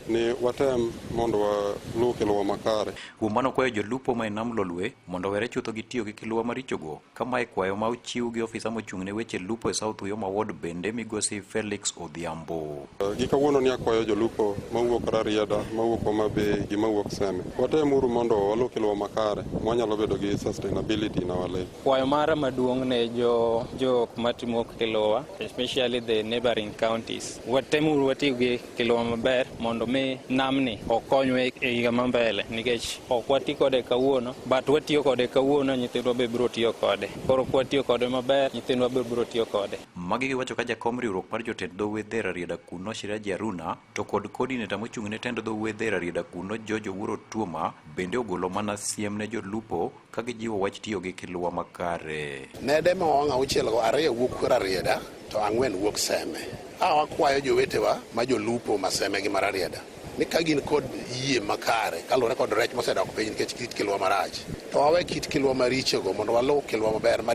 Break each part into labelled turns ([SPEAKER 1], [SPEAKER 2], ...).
[SPEAKER 1] Ni watem mondo waluw kiluwa makare.
[SPEAKER 2] Kuom mano okwayo jolupo ma e nam Lolwe mondo owere chutho gi tiyo gi kiluwa marichogo ka mae kwayo ma ochiw gi ofisa mochung' ne weche lupo e South Uyoma Ward bende migosi Felix Odhiambo.
[SPEAKER 1] Gi kawuono ni akwayo jolupo mawuok Rarieda, mawuok Homa Bay gi mawuok Seme. Watemuru mondo waluw kiluwa makare mwanyalo bedo gi sustainability in our lake.
[SPEAKER 3] Kwayo mara maduong' ne jo jok matimo kiluwa, especially the neighboring counties, watemuru wati gi kiluwa maber mondo mi namni okonywa e higa ma mbele, nikech ok wati kode kawuono, but watiyo kode kawuono, nyithindwa be biro tiyo kode. Koro kwatiyo kode maber, nyithindwa be biro tiyo kode.
[SPEAKER 2] Magi giwacho ka jakom riwruok mar jotend dho wedhe Rarieda kuno Shiraji Aruna to kod coordinator mochung' ne tend dho wedhe Rarieda kuno George Owuor Otuoma bende ogolo mana siem ne jolupo ka gijiwo wach tiyo gi kiluwa makare.
[SPEAKER 4] Nede ma wawang' auchiel go, ariyo wuok Rarieda to ang'wen wuok Seme. A wakwayo jowetewa ma jolupo ma Seme gi ma Rarieda ni ka gin kod yie makare kaluwore kod rech mosedok piny nikech kit kilwa marach, to wawe kit kilwa marichogo mondo waluw kilwa maber ma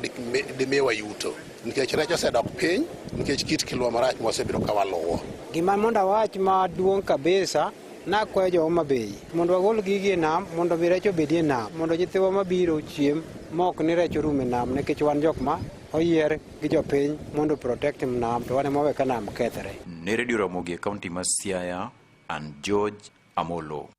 [SPEAKER 4] dimiwa yuto, nikech rech osedok piny nikech kit kilwa marach mwasebedo ka waluwo.
[SPEAKER 5] Gima mondo awach maduong' kabisa, nakwayo jo Homa Bay mondo wagol gigi e nam mondo mi rech obedie e nam, mondo nyithiwa mabiro chiem ma ok ni rech orumo e nam, nikech wan jok ma oyier gi jopiny mondo protect nam, to wan ema wawe ka nam kethre.
[SPEAKER 2] Ne Radio Ramogi e kaunti ma Siaya, an George Amolo.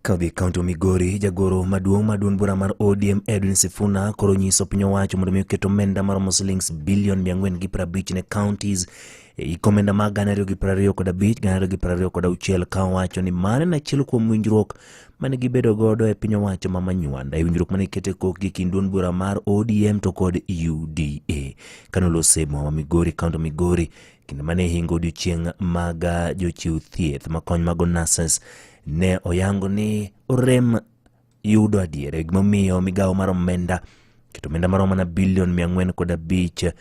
[SPEAKER 6] Ka odhi e kaunti ma Migori, jagoro maduong' mar duond bura mar ODM Edwin Sifuna koro nyiso piny owacho mondo mi oket omenda maromo silings bilion 450 ne counties e hik omenda mag 2025 2026, ka owacho ni mano en achiel kuom winjruok mane gibedo godo e piny owacho ma Manywanda e winjruok mane ikete kokgi kind duond bura mar ODM to kod UDA. Kane oloso e boma ma Migori, kaunti ma Migori, kinde mane hingo odiochieng' mag jochiw thieth makony mago nurses, ne oyango ni orem yudo adiera gimomiyo migawo mar omenda keto omenda maromo mana bilion 405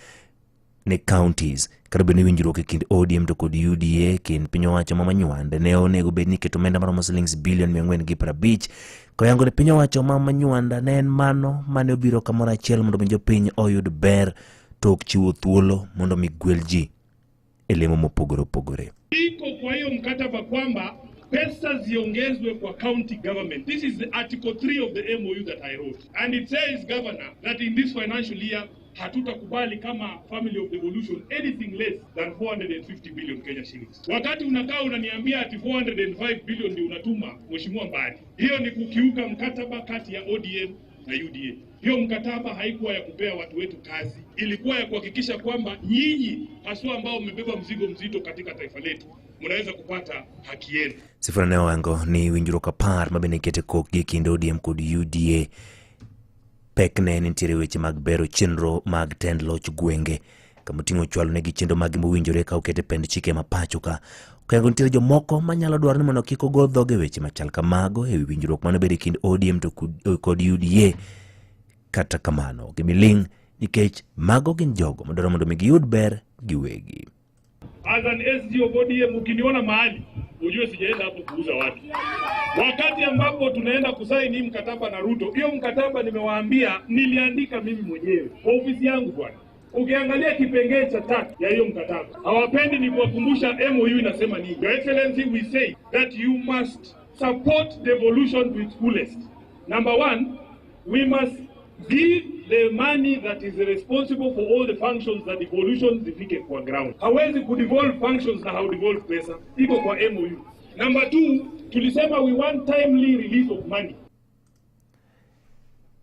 [SPEAKER 6] ne counties, kata obedo ni winjruok e kind ODM to kod UDA kind piny owacho ma Manywanda ne onego bed ni keto omenda maromo silings bilion 450. Koyango ni piny owacho ma Manywanda ne en mano mane obiro kamoro achiel mondo mi jopiny oyud ber to ok chiwo thuolo mondo mi gwel ji e lemo mopogore opogore.
[SPEAKER 7] Iko kwa hiyo mkataba kwamba pesa ziongezwe kwa county government. This is the article 3 of the MOU that I wrote. And it says, Governor, that in this financial year hatutakubali kama family of devolution anything less than 450 billion Kenya shillings. Wakati unakaa unaniambia ati 405 billion ndio unatuma, Mheshimiwa Mbadi, hiyo ni kukiuka mkataba kati ya ODM na UDA. Hiyo mkataba haikuwa ya kupea watu wetu kazi, ilikuwa ya kuhakikisha kwamba nyinyi haswa ambao mmebeba mzigo mzito katika taifa letu mnaweza kupata haki yenu.
[SPEAKER 6] Sifuna ne oyango ni winjruok 10 mabende ikete kokgi e kind ODM kod UDA pekne nitiere weche mag bero chenro mag tend loch gwenge kama oting'o chwalo negi chenro maggi mowinjore ka oket e pend chike ma pacho ka. Oyango nitiere jomoko manyalo dwaro ni mondo kik ogo dhoge weche machal kamago e wi winjruok mane obedo e kind ODM to kod UDA. Kata kamano gimiling' nikech mago gin jogo madwaro mondo mi giyud ber giwegi.
[SPEAKER 7] As an SG of ODM, ukiniona mahali ujue sijaenda hapo kuuza watu. Wakati ambapo tunaenda kusaini hii mkataba na Ruto, hiyo mkataba nimewaambia, niliandika mimi mwenyewe kwa ofisi yangu, bwana. Ukiangalia kipengee cha tatu ya hiyo mkataba, hawapendi ni kuwakumbusha MOU inasema nini. Your Excellency, we say that you must support devolution to its fullest. Number one, we must give the money that is responsible for all the functions that devolution zifike kwa ground. Hawezi kudevolve functions na haudevolve pesa, iko kwa MOU. Number two, tulisema we want timely release of money.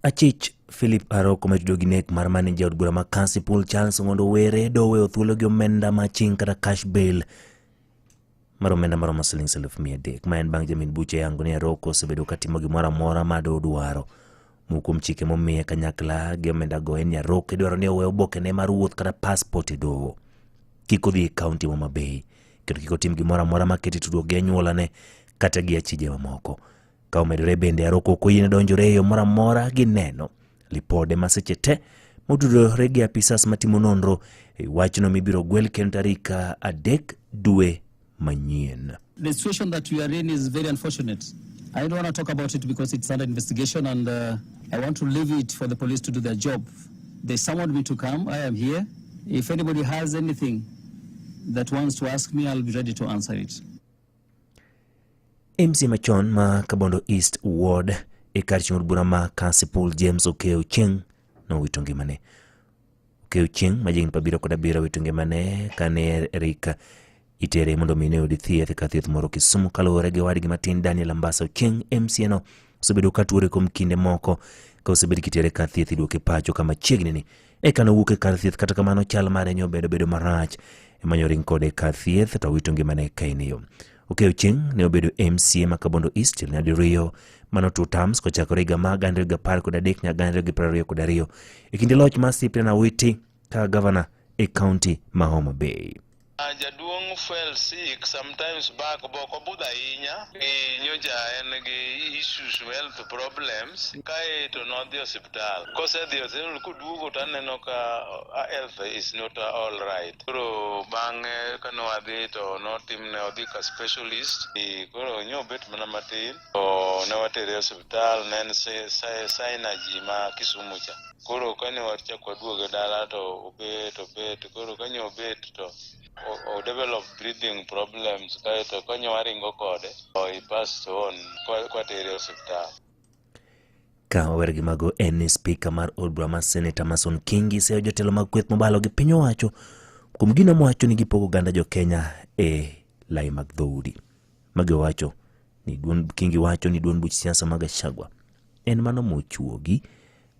[SPEAKER 6] Achich Philip Aroko metudo gi nek mar maneja od bura ma Kasipul Charles Ong'ondo Were doweyo thuolo gi omenda ma aching' kata cash bail mar omenda maromo silings 300,000. Ma en bang' jamin buche yango ni Aroko osebedo katimo gimoro amora ma dodwaro. Moko kuom chike momiye kanyakla gi omenda go en ni Aroko idwaro ni owe obokene mar wuoth kata passport e doho, kik odhi e kaunti ma Homa Bay, kendo kik otim gimoro amora makete tudruok gi anyuolane kata gi achije mamoko. Ka omedore bende, Aroko ok oyiene donjore e yo moro amora gi neno lipode ma seche te motudore gi apisas matimo nonro e wachno mibiro gwel kendo tarik 3 dwe manyien.
[SPEAKER 8] The situation that we are in is very unfortunate. I don't want to talk about it because it's under investigation and I want to leave it for the police to do their job. They summoned me to come. I am here. If anybody has anything that wants to ask me, I'll be ready to answer it.
[SPEAKER 6] MCA machon ma Kabondo East Ward e kar chung' od bura ma Kasipul James Okeyo Ochieng' nowito ngimane. Okeyo Ochieng' ma jahigni 77 owito ngimane kane rik itere mondo mi ne oyud thieth ka thieth moro Kisumu kaluwore gi owadgi matin Daniel Ambasa Ochieng'. MCA no osebedo ka tuore kuom kinde moko ka osebed kitere kar thieth iduoke pacho kama chiegni ni eka nowuok e kar thieth kata kamano chal mare nyo obedo bedo marach ema nyo ring kode e kar thieth to owito ngimane ka en e yo. Okeyo Ochieng' ne obedo MCA ma Kabondo East nyadiriyo mano 2 terms kochakore higa mar 2013 nyaka 2022 e kinde loch mar Cyprian Awiti kaka gavana e kaunti ma Homa Bay.
[SPEAKER 9] Jaduong' fell sick sometimes back bok obudho ahinya gi nyocha en gi issues health problems kae to nodhi osiptal kosedhi osiptal koduogo to aneno ka health is not all right koro bang'e kane wadhi to notimne odhi ka specialist koro nyo bet mana matin to ne watere osiptal ne en Synergy ma Kisumu cha koro kane wachako waduoge dala to obet obet koro kanyo obet to o develop breathing problems kaeto kanyo waringo kode to he passed on kwatere osiptal.
[SPEAKER 6] Ka wawer gi mago en ni spika mar od bura mar Seneta Amason Kingi seyo jotelo mag kweth mobalo gi piny owacho kuom gino mowacho ni gipogo oganda jo Kenya e lai mag dhoudi. Magi owacho ni duond Kingi wacho ni duond buch siasa mag Gachagua en mano mochuogi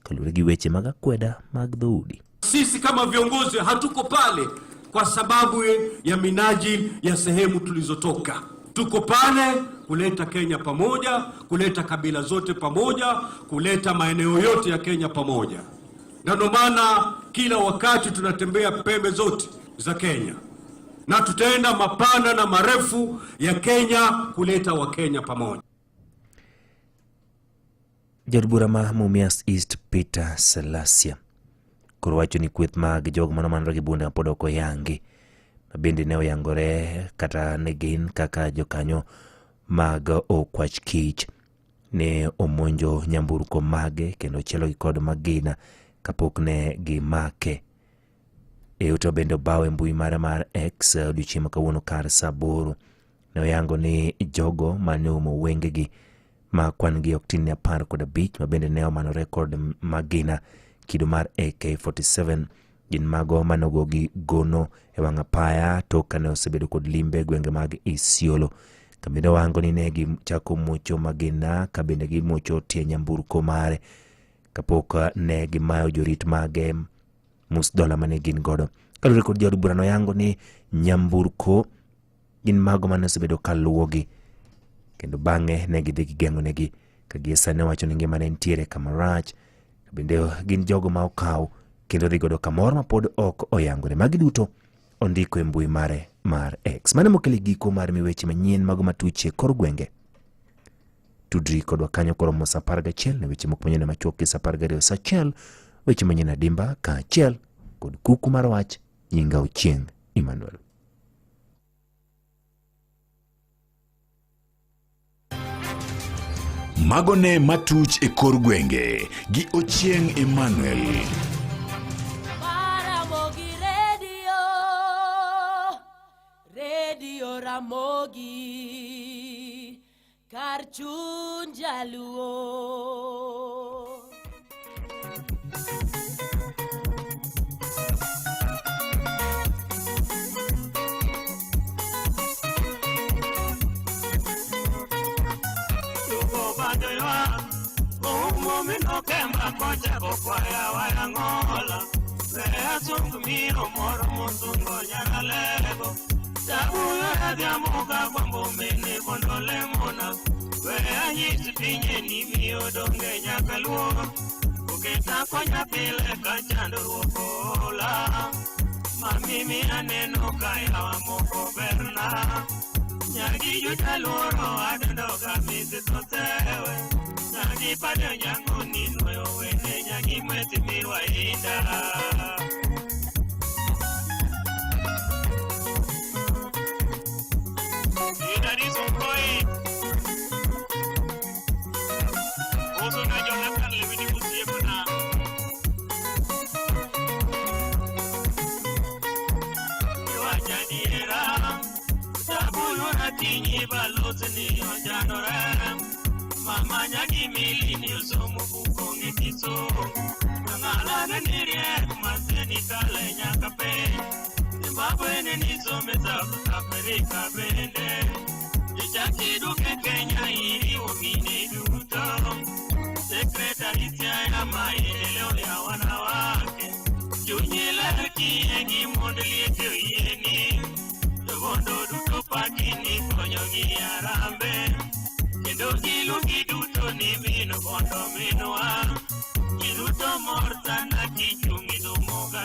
[SPEAKER 6] kaluwore gi weche mag akweda mag dhoudi.
[SPEAKER 10] Sisi kama viongozi hatuko pale kwa sababu ya minajili ya sehemu tulizotoka. Tuko pale kuleta Kenya pamoja, kuleta kabila zote pamoja, kuleta maeneo yote ya Kenya pamoja. Na ndio maana kila wakati tunatembea pembe zote za Kenya na tutaenda mapana na marefu ya Kenya kuleta Wakenya pamoja.
[SPEAKER 6] Jaod bura ma Mumias East Peter Salasya koro wacho ni kweth mag jogo manomanore gi bunde mapod ok oyangi ma bende ne oyangore kata ne gin kaka jokanyo mag Okwach Kich ne omonjo nyamburko mage kendo chielogi kod magina kapok ne gimake. E ote bende obawo e mbui mare mar X odiochieng' ma kawuono kar saa 8 ne oyango ni jogo mane oumo wengegi ma kwan gi ok tin ne 15 ma bende ne omanore kod magina kido mar AK-47 gin mago mane ogo gi gono e wang' apaya tok kane osebedo kod limbe e gwenge mag Isiolo. Kambi ne ohango ni ne gichako muocho magina ka bende gimuocho tie nyamburko mare kapok ne gimayo jorit mage mus dola mane gin godo. Kaluwore kod jaod bura noyango ni nyamburko gin mago mane osebedo kaluwogi kendo bang'e ne gidhi gigeng'o negi ka gie sani owacho ni ngimane nitiere kama rach bende gin jogo ma okaw kendo dhi godo kamoro ma pod ok oyangore. Magi duto ondiko e mbui mare mar X. Mano mokelo giko mar miweche manyien mago matuch e kor gwenge. Tudri kodwa kanyo koromo saa 11 ne weche moko manyien machuok gi saa 12 saa 1 weche manyien adimba kaachiel kod kuku mar wach. Nyinga Ochieng' Emmanuel.
[SPEAKER 11] Mago ne matuch e kor gwenge gi Ochieng' Emmanuel.
[SPEAKER 12] Ramogi Radio, Radio Ramogi, kar chuny jaluo.
[SPEAKER 13] ni ochandore. Mama nyagi mili ni osomo buk ong'e kisungu. Jong'ala ne ni riek maseni kale nyaka piny. Zimbabwe ne ni some South Africa bende. Ichaki duke Kenya iriwo gini duto. Sekretari Siaya maendeleo ya wanawake. Chunyi ler kiye gi mond liete oyieni. Jobondo duto paki ni konyogi arambe. Kendo giluongi duto ni min bondo minwa. Ji duto mor sana kichung' idhumo ga.